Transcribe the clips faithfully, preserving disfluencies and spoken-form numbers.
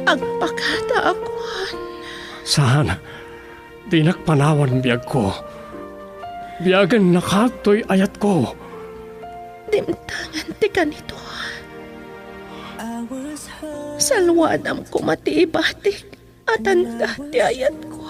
Agpakada a kuan. Saan, dinak panawan biagko. Biagen nakatoy ayatko. Dimtengen ti kanito. Salwadam koma ti ibatik a tanda ti ayatko.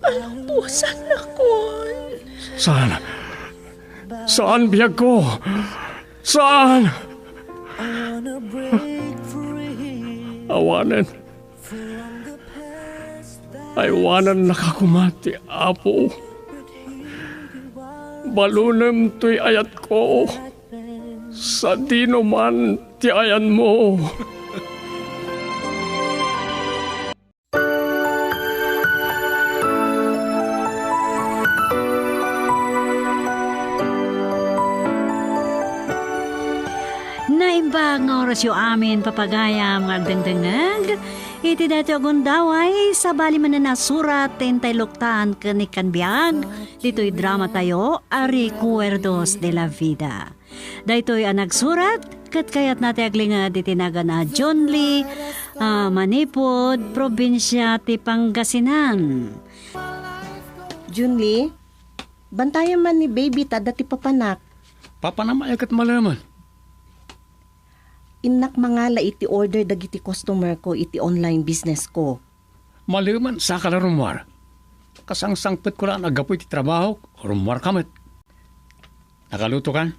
Palubosanakon. Saan? Saan, biagko? Saan? Awanen. Aywanannaka koma ti Apo. Balunem toy ayatko. Sadino man ti ayanmo. Naimbag nga orasyo amin, papagayam nga agdengdengngeg iti daytoy a gundaway, sabali manen a surat ti intay luktan ken ikkan biag ditoy dramatayo a Recuerdos de la Vida. Daytoy a nagsurat ket kayatna ti aglinged iti nagan a John Lee, ah, Manipud, probinsia ti Pangasinan. John Lee, bantayam man ni baby ta adda ti papanak. Papanam aya ket malemen. Innak mangala iti order dagiti customer ko iti online business ko. Malemen, saka la rummuar. Kasangsangpetko la a naggapu iti trabahok, rummuarka met. Nakalutokan?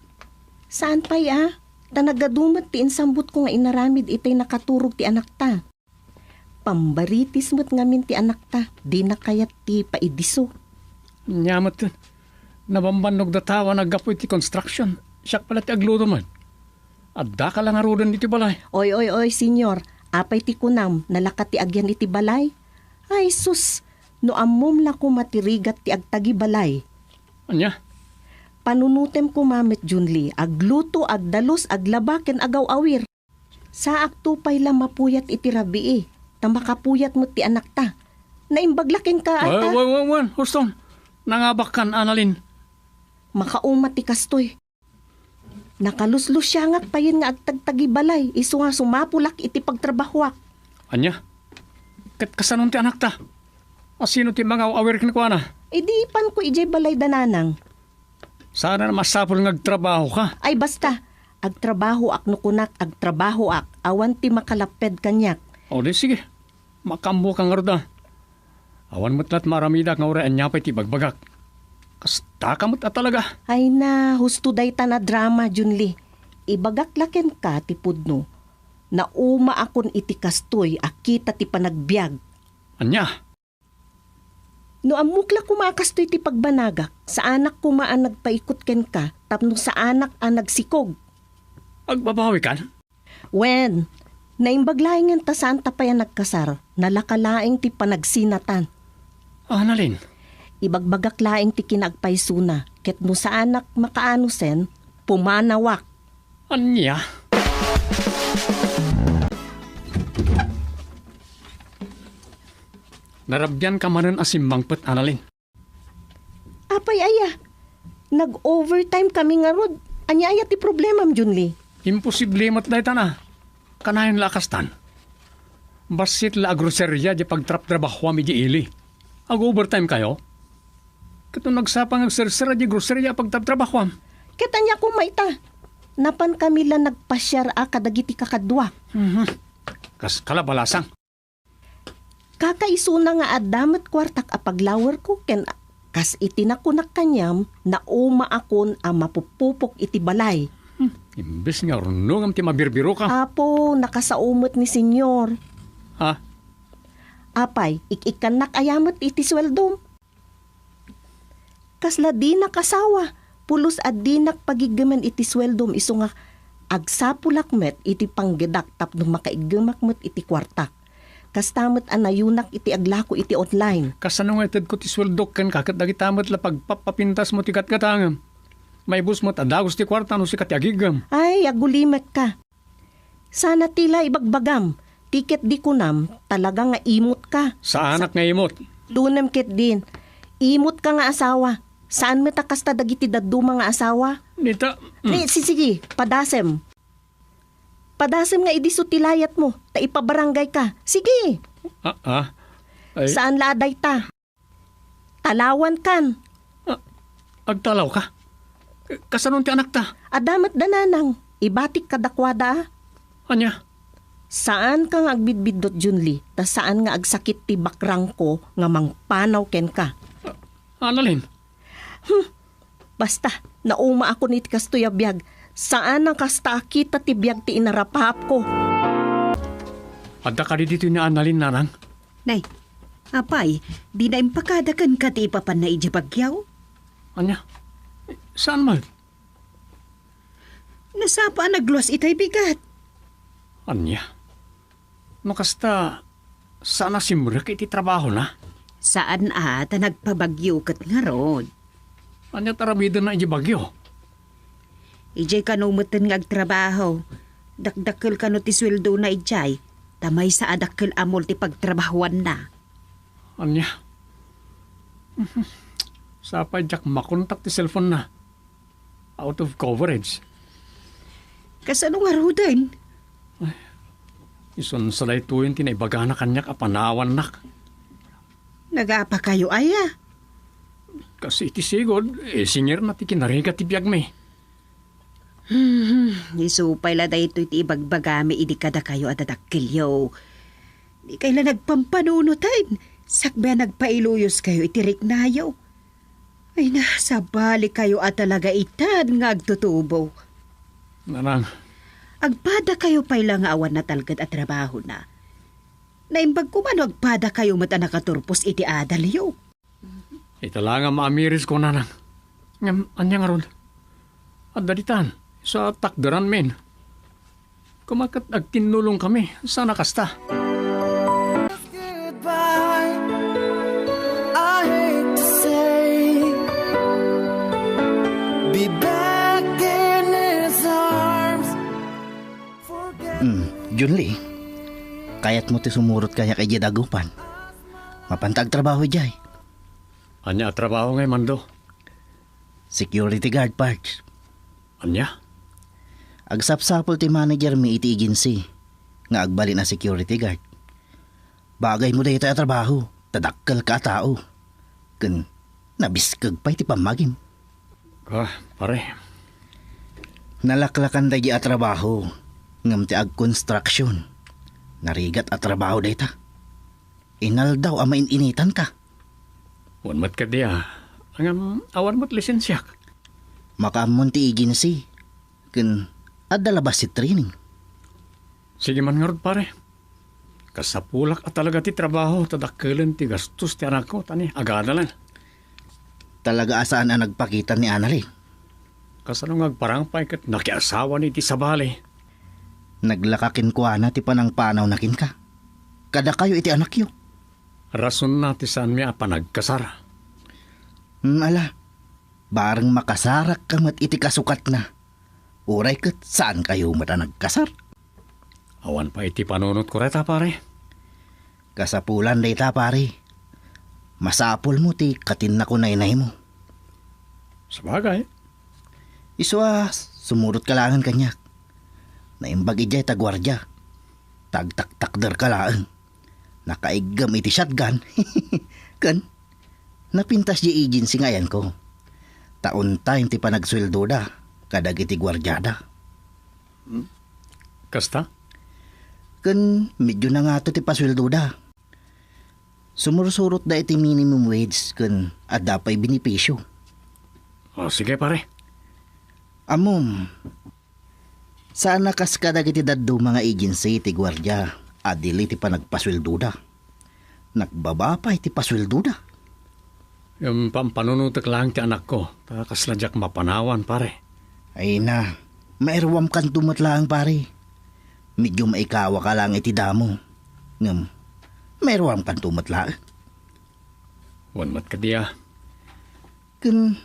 Saan pay a, ta nagadu met ti insambutko nga inaramid itay nakaturog ti anakta. Pambaritis met ngamin ti anakta, dina kayat ti paidiso. Ania met, nabambannog datawa naggapu iti construction. Siak pay la ti agluto met. Addaka la ngaruden iti balay. Oy, oy, oy, Senyor, apay ti kunam, nalaka ti agyan iti balay? Ay, sus, no ammom la koma ti rigat ti agtagi balay. Ania? Panunutem koma met, Junli, agluto, agdalus, aglaba, ken agaw-awir. Saakto pay la mapuyat iti rabii, ta makapuyat met ti anakta. Naimbag la kenka, ata? Wen, wen, wen, huston. Nangabakkan, Annalyn. Makauma ti kastoy. Nakaluslusiangak payen nga agtagtagi balay, isu nga sumapulak iti pagtrabahoak. Ania? Ket kasanon ti anakta? Asino ti mangaw-awir kenkuana? Idi ipanko idiay balay da nanang. Saan a masapul nga agtrabahoka? Ay, basta. Agtrabahoak no kunak, agtrabahoak. Awan ti makalapped kaniak. O, di sige. Makaammoka ngarud a. Awan met la ti maaramidak nga uray ania pay ti ibagbagak. Kastaka met a talaga. Ay na, husto dayta a drama, Junli. Ibagak la kenka ti pudno. Naumaakon iti kastoy a kita ti panagbiag. Ania? No ammok la koma a kastoy ti pagbanagak, saanak koma a nagpaikut kenka tapno saanak a nagsikog. Agbabawikan? Wen, naimbag laengen ta saanta pay a nagkasar, nalaka laeng ti panagsinatan. Annalyn. Ibagbagak laeng ti kinaagpaysona, ket no saanak makaanusen, pumanawak. Ania? Narabianka manen a simmangpet, Annalyn. Apay aya? Nag-overtime kami ngarud. Ania aya ti problemam, Junli? Imposible met dayta a. Kanayon la a kastan. Bassit la a groceria di pagtraptrabahoam idi ili. Ag-overtime kayo? Ket no nagsapa nga agserser di groceria a pagtraptrabahoam. Ket ania koma ita? Napan kami la nagpasiar a kadagiti kakadua. Mhm. Kas kalabalasang. Kakaisuna nga adda met kuartak a paglawerko ken kas iti nakunak kaniam, naumaakon a mapupupok iti balay. Hmm, imbes nga urnongam ti mabirbiroka. Apo, nakasao met ni Senyor. Ha? Apay, ik-ikkannak aya met iti sueldom? Kasla dinak asawa, pulos a dinak pagiggemen iti sueldom isu nga agsapulak met iti panggedak tapno makaiggemak met iti kuartak. Kasta met a nayunak iti aglako iti online. Kasano nga itedko ti sueldok kenka ket dagita met la pagpappapintasmo ti gatgatangem? Maibus met a dagus ti kuarta no sika ti agiggem. Ay, agulimekka. Sana ti la ibagbagam, ti ket di kunam, talaga nga imot ka. Saanak nga imot? Lunem ket din, imot ka nga asawa. Saan met a kasta dagiti dadduma nga asawa? Nita, mm. Ni, si-, sige, padasem. Padasem nga idisso ti layatmo, ta ipabarangayka. Sige! Ah, ah. Ay. Saan la a dayta. Talawankan. Ah, agtalawka? Kasanon ti anakta? Adda met da, nanang. Ibatik kadakuada, a. Ania? Saanka nga agbidbiddut, Junli, ta saan nga agsakit ti bakrangko nga mangpanaw kenka. Ah, Annalyn? Hmm. Basta, naumaakon iti kastoy a biag. Saan a kasta a kita ti biag ti inarapapko. Adda kadi ditoy ni Annalyn, nanang? Nay, apay, dina impakada kenka ti ipapanna idiay Baguio? Ania? Saan man? Nasapa a nagluas itay bigat. Ania? No kasta, saan a simrek iti trabahona? Saan a, ta nagpa-Baguio ket ngarud. Ania ti aramidenna idiay Baguio? Idiay kano metten nga agtrabaho. Dakdakkel kano ti sueldona idiay, ta maysa a dakkel a mall ti pagtrabahoanna. Ania? Sapay diak makontak ti cellphone-na. Out of coverage. Kasano ngaruden? Isu sa daytoyen ti naibagana kaniak a panawannak. Nagapakayo aya? Kas iti sigud, eh, singirna ti kinarigat ti biagmi. Hmm, isu pay la daytoy ti ibagbagami idi kadakayo a dadakkelyo. Dikay la nagpampanunoten, sakbay a nagpailuyoskayo iti riknayo. Ay na, sabalikayo a talaga itan nga agtutubo. Nanang. Agpadakayo pay la nga awan natalged a trabahona. Naimbag koma no agpadakayo met a nakaturpos iti adalyo. Ita la nga maamiris ko, nanang. Ngem, ania ngarud? Adda ditan, sa takderan men. Koma ket agtinnulongkami, saan a kasta. Goodbye. I hate to say, be back in his arms. Hmm, Junli, kayatmo ti sumurot kaniak idiay dagupan? Mapanta agtrabaho idiay. Ania a trabaho ngay, Mando? Security guard, Pards. Ania? Agsapsapul ti managermi iti agency nga agbalin a security guard. Bagaymo daytoy a trabaho, ta dakkelka a tao. Ken nabiskeg pay ti pammagim. Ah, pare. Nalaklakan daydi a trabaho, ngem ti agconstruction. Narigat a trabaho dayta. Inaldaw a main-initanka. Wen met kadi a. Ngem awan met lisensiak. Makaammon ti agency, ken adda la bassit training. Sige man ngarud, pare. Kasapulak a talaga ti trabaho ta dakkelen ti gastos ti anakko, ta ni agadalan. Talaga a saan a nagpakita ni Annalyn. Kasano nga agparang pay ket nakiasawa ni iti sabali? Naglaka kenkuana ti panangpanawna kenka. Kadakayo iti anakyo. Rasonna ti saanmi a panagkasar. Hmm, ala, bareng makasarakka met iti kasukatna. Uray ket saankayo met a nagkasar. Awan pay iti panunotko dayta, pare. Kasapulan dayta, pare. Masapulmo ti katinna ko naynaymo. Sabagay. Isu a sumurotka laengen kaniak. Naimbag idiay ta guardia. Tagtaktakderka laeng. Nakaiggem iti shotgun. Ken napintas diay agency nga ayanko. Ta on time ti panagsueldoda kadagiti guardiada. Hmm? Kasta? Ken medyo nangato ti pasueldoda. Sumursurotda iti minimum wage ken adda pay benepisio. O, sige, pare. Ammom, saan a kas kadagiti dadduma nga agency ti guardia a dili ti panagpasueldoda. Nagbaba pay ti pasueldoda. Ngem pampanunotek laeng ti anakko, ta kasla diak mapanawan, pare. Ay na, mairuamkanto met laeng, pare. Medyo maikawaka laeng iti damo. Ngem, mairuamkanto met laeng. Wen met kadi a. Ken,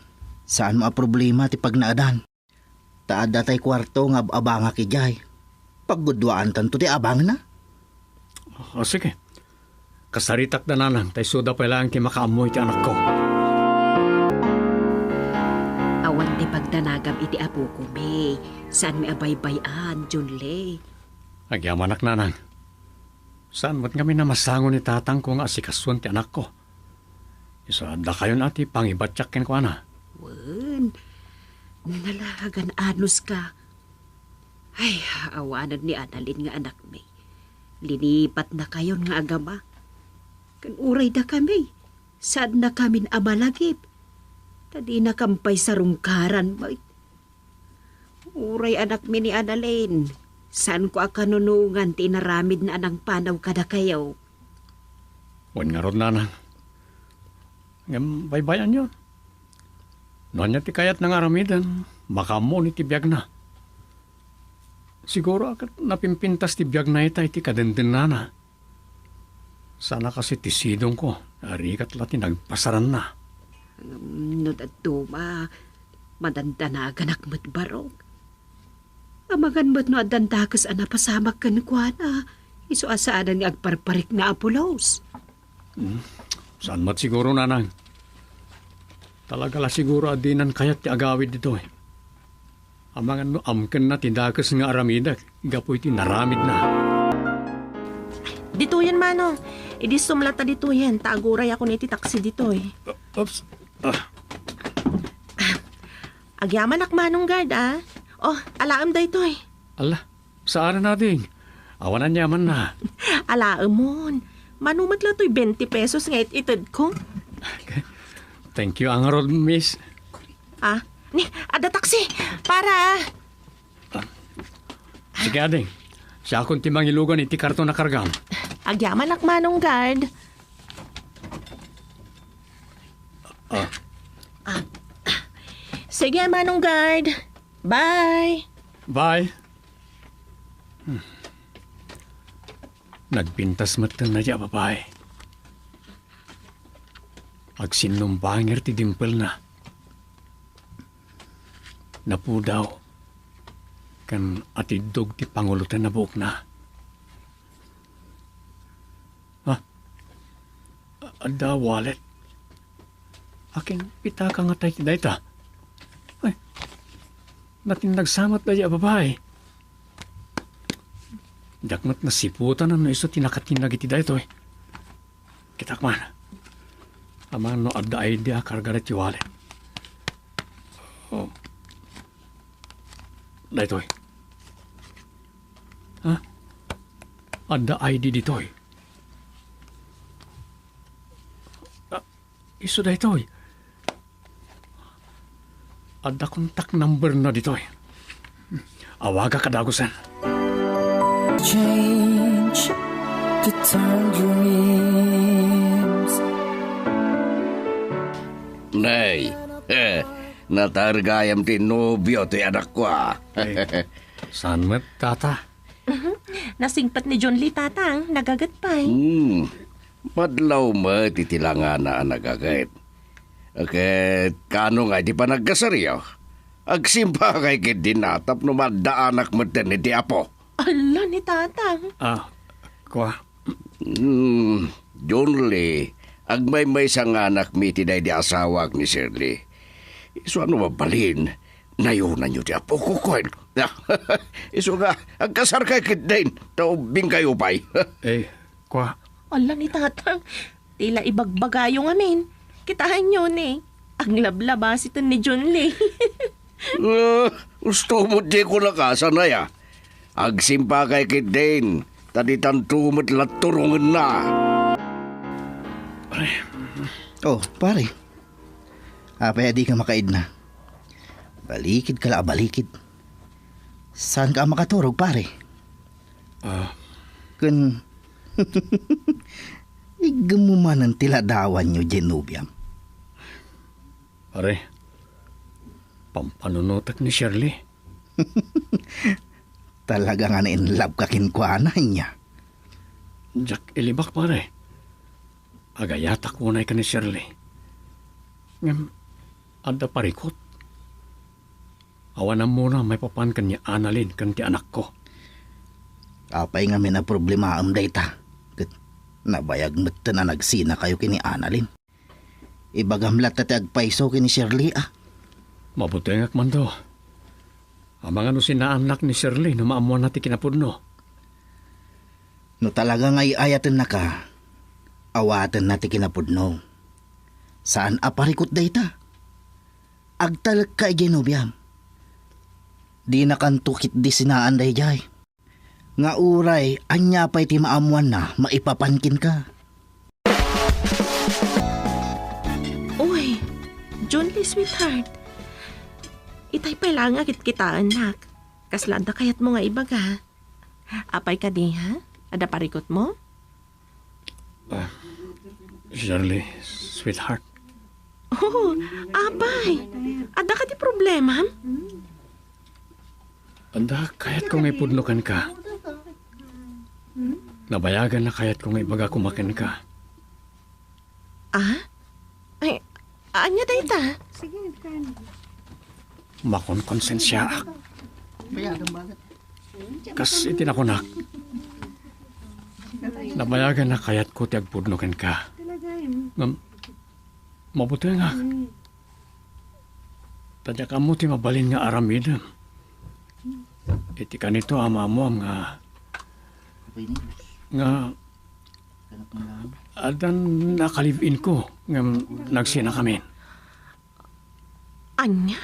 saanmo a problema ti pagnaedan? Ta adda tay kuarto nga ab-abangak idiay. Pagguduaantanto ti abangna. O, sige. Kasaritakda, nanang, ta isuda pay laeng ti makaammo iti anakko. Awan ti pagdanagam iti apokon, May. Saanmi a baybay-an, Junle. Agyamanak, nanang. Saan met ngamin a masango ni tatangko nga asikasuan ti anakko? Isu a dakayon a ti pangibatiak kenkuana. Wen, nalagan anos ka. Ay, awanen ni Annalyn nga anakmi. Linipatnakayon nga agama. Ken uray dakami, saannakamin a malagip. Ta dinakam pay sarungkaran met. Uray anakmi ni Annalyn, saanko a kanunongan ti inaramidna a nangpanaw kadakayo. Wen ngarud, nanang. Ngem baybay-anyon. No ania ti kayatna nga aramiden, makaammoon iti biagna. Siguro a ket napimpintas ti biagna ita iti kadendennana. Saan a kasi ti sidongko, rigat la ti nagpasaranna. Ngem no dadduma, madandanaganak met barok. Amangan met no addan dakes a napasamak kenkuana, isu a saanen nga agparparikna a pulos. Hmm, saan met siguro, nanang. Talaga la siguro a dinan kayat ti agawid ditoy. Amangan no amkenna ti dakes nga aramidek gapu iti naramidna. Ditoyen, manong. Idi sumlata ditoyen, ta agurayakon iti taksi ditoy. Oops. Ah. Agyamanak, Manong Guard, a. Oh, alaem daytoy. Ala, saan ading. Awan aniamanna. Alaemon. Mano met la toy twenty pesos nga it-itedko? Thank you, a ngarud, miss. Ah, ni, adda taksi. Para. Sige, ading. Siakon ti mangilugan iti karton a kargam. Agyamanak, Manong Guard. Ah. Ah. Sige, Manong Guard. Bye. Bye. Hmm. Nagpintas metten daydi a babai. Agsinnumbanger ti dimpelna. Napudaw ken atiddog ti panguloten a buokna. Ha? Adda wallet. Akin pitaka nga tay ti dayta? Ay, natinnag sa met daydi a babai. Diak met nasiputan no isu ti nakatinnag iti daytoy. Kitak man. Amangan no adda I D a karga daytoy wallet. Oh. Daytoy. Ha? Adda I D ditoy. Ah, isu daytoy. Adda contact number na ditoy. Awagak a dagusen. Change to turn dreams. Nay, eh, natargayam ti nobio ti anakko, a. Eh, saan met, tata? Mhm. Nasingpet ni John Lee, tatang. Nagaget pay. Hmm. Madlaw met iti langana a nagaget. Ket kano nga iti panagkasaryo? Agsimpakay ketdin a tapno maaddaanak metten iti Apo. Ala ni tatang. Ah, kua. Hmm, John Lee, agmaymaysa nga anakmi iti daydi asawak ni Shirley. Isu a no mabalin, nayonanyo ti apok, kuan. Isu nga, agkasarkay ketdin, ta ubbingkayo pay. Eh, kua. Ala ni tatang, ti la ibagbagayo ngamin. Kitaenyo ni, aglablabasiten ni John Lee. Eh, gusto mo di ko nakasanay, a. Agsimpakay ketdin, ta ditanto met la turongenna. Oh, pare. Apay a dika makaidna? Balikidka la a balikid. Saanka a makaturog, pare? Ah. Ken, iggem mo manen ti ladawanyo, diay nobiam. Pare, pampanunotek ni Shirley. Talaga nga na-in love ka kenkuana, ania? Diak ilibak, pare. Agayatak unay ken ni Shirley. Ngem, adda parikut. Awan ammona maipapan ken ni Annalyn ken ti anakko. Apay ngamin a problemaem dayta? Ket nabayag metten a nagsinakayo ken ni Annalyn. Ibagam latta ti agpayso ken ni Shirley, a. Mabutengak man, do. Amangan no sinaannak ni Shirley no maammoanna ti kinapudno. No talaga nga ay-ayatennaka, awatenna ti kinapudno. Saan a parikut dayta. Agtalekka idiay nobiam. Dinakanto ketdi sinaan daydiay. Nga uray ania pay ti maammoanna maipapan kenka. Uy, John Lee, sweetheart. Itay pay laeng a kitkitaennak. Kasla adda kayatmo nga ibaga? Apay kadi, ha? Adda parikutmo? Ah, Shirley, sweetheart. Oh, apay. Adda kadi problemam? Adda kayatko nga ipudno kenka. Nabayagan a kayatko nga ibaga koma kenka. Ah? Ay, ania dayta? Makonkonsensiaak. Kas iti nakunak, nabayagan a kayatko ti agpudno kenka. Ngem, mabutengak. Ta diak ammo ti mabalin nga aramidem. Iti kanito a maammoam nga, nga addan nakalive-inko ngem nagsinakamin. Ania?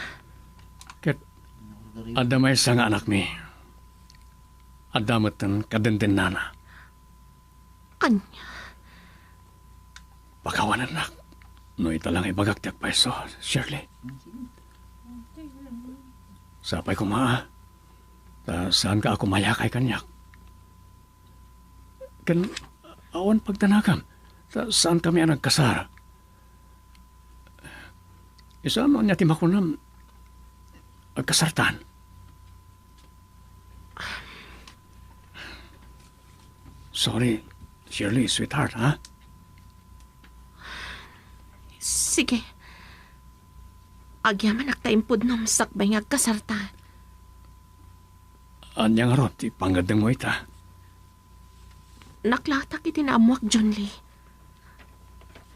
Ket adda maysa nga anakmi. Adda metten kadendennana. Ania? Pakawanennak no ita la nga ibagak ti agpayso, Shirley. Sapay koma, a, ta saanka a kumayakay kaniak. Ken awan pagdanagam, ta saankami a nagkasar. Isu no ania ti makunam, agkasartan. Sorry, Shirley, sweetheart, ha? Sige. Agyamanak ta impudnom sakbay nga agkasarta. Ania ngarud ti pangngeddengmo ita? Naklatak iti naammoak, John Lee.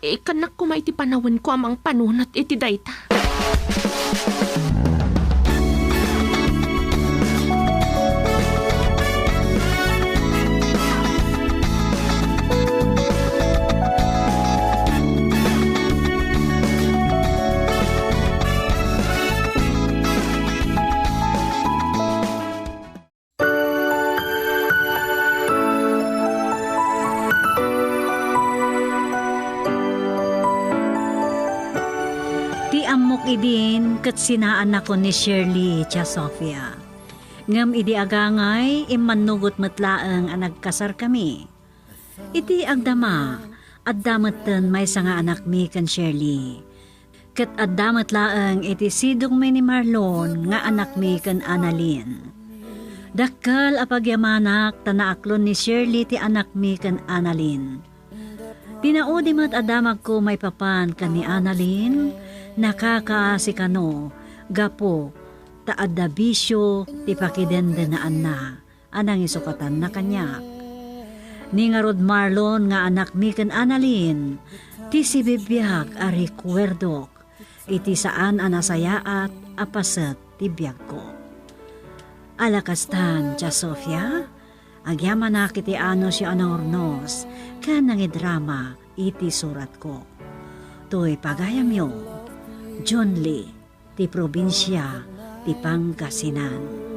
Ikkannak koma iti panawenko a mangpanunot iti dayta. Ti ammok idin ket sinaannakon ni Shirley, Tia Sofia. Ngem idi agangay, immannugot met laeng a nagkasarkami. Iti agdama, adda metten maysa nga anakmi ken Shirley. Ket adda met laeng iti sidongmi ni Marlon nga anakmi ken Annalyn. Dakkel a pagyamanak ta naaklon ni Shirley ti anakmi ken Annalyn. Pinaudi met a damagko maipapan ken ni Annalyn, nakakaasi kano gapu ta adda bisio ti pakidendenaanna a nangisukatanna kaniak. Ni ngarud Marlon nga anakmi ken Annalyn, ti sibibiag a rekuerdok iti saan a nasayaat a paset ti biagko. Ala kastan, Tia Sofia, agyamanak iti anusyo a nangurnos ken nangidrama iti suratko. Toy pagayamyo, John Lee, ti probinsia ti Pangasinan.